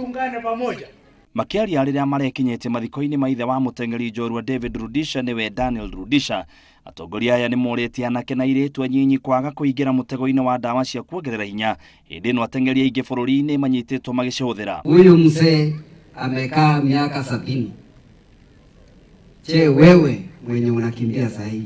Tuungane pamoja. Makiaria rĩrĩa marekinyĩtie mathiko-inĩ ma ithe wa mũteng'eri njorua David Rudisha nĩwe Daniel Rudisha, atongoria aya nĩ morĩtie anake na airĩtu anyinyi kwaga kũingĩra mũtego-inĩ wa ndawa cia kuongerera hinya hĩndĩ ĩno ateng'eri aingĩ bũrũri-inĩ manyitĩtwo magĩcihũthĩra. Huyu mzee amekaa miaka 70. Je, wewe mwenye unakimbia sahi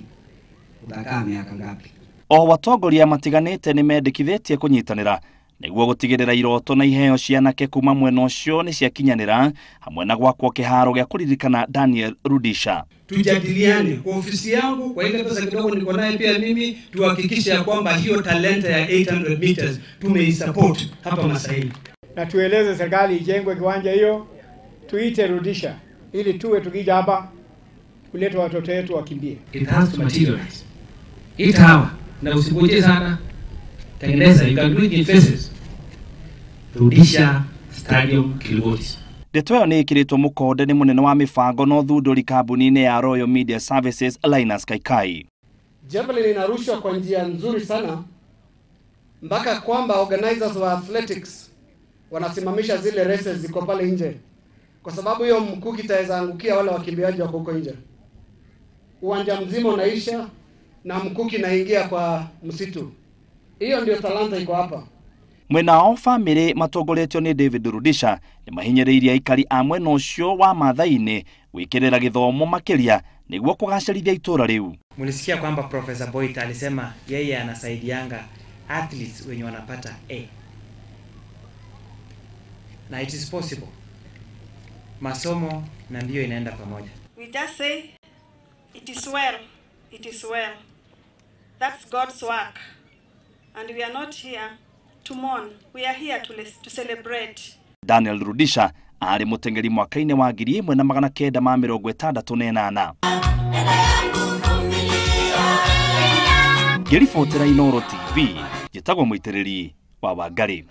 utakaa miaka ngapi? O atongoria matiganĩte nĩ mendekithĩtie kũnyitanĩra nĩguo gũtigĩrĩra iroto na iheo cia anake kuma mwena ũcio nĩ ciakinyanĩra hamwe na gwakwo kĩharo gĩa kũririkana Daniel Rudisha. Tujadiliane kwa ofisi yangu, kwa ile pesa kidogo niko naye pia mimi, tuhakikishe ya kwamba hiyo talenta ya 800 meters tumeisupport hapa Masaini. Na tueleze serikali ijengwe kiwanja hiyo, tuite Rudisha ili tuwe tukija hapa kuleta watoto wetu wakimbie. It has to materialize. Itawa na usikuje sana. Tengeneza, you can do it in phases. Rudisha Stadium Kilgoris. Ndeto ĩyo nĩ ĩkĩrĩtwo mũkonde nĩ mũnene wa mĩbango na ũthundũri kambuni-inĩ ya Royal Media Services Linus Kaikai. Javelin inarushwa kwa njia nzuri sana mpaka kwamba organizers wa athletics wanasimamisha zile races ziko pale nje, kwa sababu hiyo mkuki itaweza angukia wale wakimbiaji wako huko nje. Uwanja mzima unaisha na mkuki inaingia kwa msitu. Hiyo ndio talanta iko hapa. Mwena wa family matongoretio nĩ David Rudisha nĩ mahinyĩrĩirie aikari a mwena ũcio wa Mathai-inĩ gwĩkĩrĩra gĩthomo makĩria nĩguo kũgacĩrithia itũra rĩu. Mulisikia kwamba Professor Boit alisema yeye anasaidianga athletes wenye wanapata A. Na it is possible. Masomo na mbio inaenda pamoja. We just say it is well, it is well. That's God's work. And we are not here to mourn. We are here to celebrate. Daniel Rudisha arĩ mũteng'eri mwaka-inĩ wa 1968. Ngĩribotera Inooro TV, njĩtagwo Mũitĩrĩri wa Wangari.